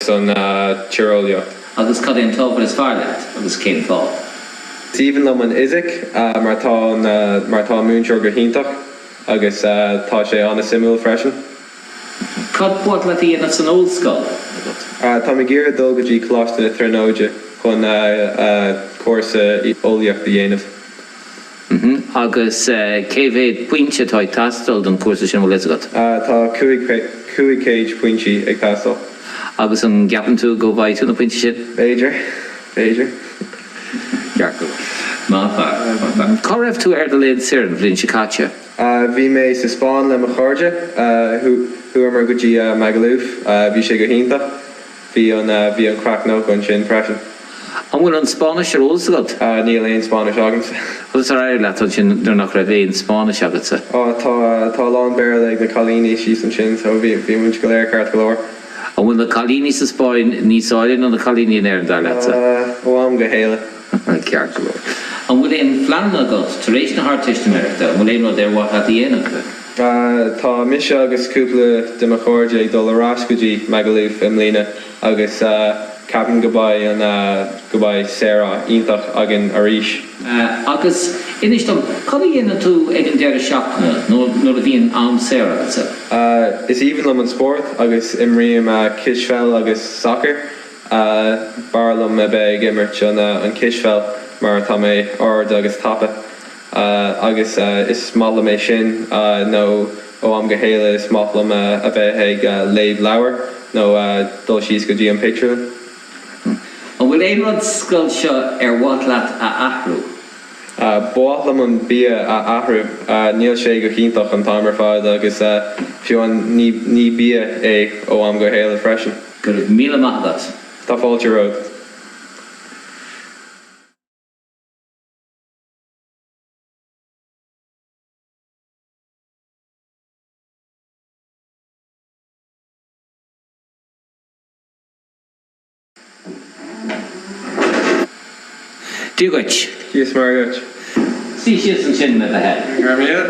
An tíreolaíocht. Agus cad é an t-ábhar is fearr leat agus cén fáth? Is aoibhinn liom an fhisic mar tá an mar tá an múinteoir go hiontach agus tá sé an-suimiúil freisin. Cad ba mhaith leat a dhéanamh san ollscoil agat? Táim ag iarraidh dul go dtí Coláiste na Tríonóide chun cúrsa eolaíocht a dhéanamh. Agus cé mhéad pointe atá ag teastáil don chúrsa sin, an bhfuil fhios agat? Tá 500 pointí ag teastáil. Agus an gceapann tú go bhfaighidh tú na pointí sin? B'fhéidir, b'fhéidir. Ceart go leor. Maith fear, maith fear. Cá raibh tú ar do laethanta saoire an bhliain seo caite? Bhí mé sa Spáinn le mo chairde. Chuamar go dtí Magaluf. Bhí sé go hiontach. Bhí an bhí an craic ansin freisin. An bhfuil an Spáinnis ar eolas agat? Níl aon Spáinnis agamsa. Conas ar éirigh leat ansin nuair nach raibh aon Spáinnis agatsa? Á, tá tá a lán Béarla ag na cailíní síos ansin so bhí bhí muid go léir ceart go leor. An bhfuil na cailíní sa Spáinn níos áille ná na cailíní in Éirinn, dar leatsa? Ó am go chéile. Ceart go leor. An bhfuil aon phleananna agat tar éis na hArdteistiméireachta? An bhfuil aon rud ar mhaith leat a dhéanamh? Tá mise agus cúpla de mo chairde ag dul ar ais go dtí Magaluf i mbliana agus ceapaim go beidh an go beidh saoire iontach againn arís. Agus inis dom, cad a dhéanann tú ag an deireadh seachtaine nó nuair a bhíonn am saor agatsa? Is aoibhinn liom an spórt agus imrím cispheil agus sacar. B'fhearr liom a bheith ag imirt an cispheil mar tá mé ard agus tapa. Agus is maith liom é sin, nó ó am go chéile is maith liom a bheith ag léamh leabhar nó dul síos go dtí an pictiúrlann. An bhfuil aon rud sa scoil seo ar mhaith leat a athrú? Ba mhaith liom an bia a athrú. Níl sé go hiontach an t-am ar fad agus fiú an ní bia é ó am go chéile freisin. Go raibh míle maith agat. Tá fáilte romhat. Dia dhuit. Dia is Muire dhuit. Suigh síos ansin le do thoil. Go raibh míle.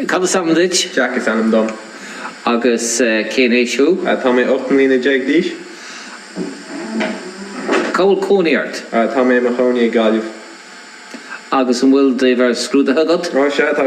Cad is ainm duit? Jack is ainm dom. Agus cén aois thú? Tá mé 18 mbliana d'aois. Cá bhfuil cónaí ort? Tá mé i mo chónaí i Gaillimh. Agus an bhfuil d'uimhir scrúdaithe agat? Ó sea, tá.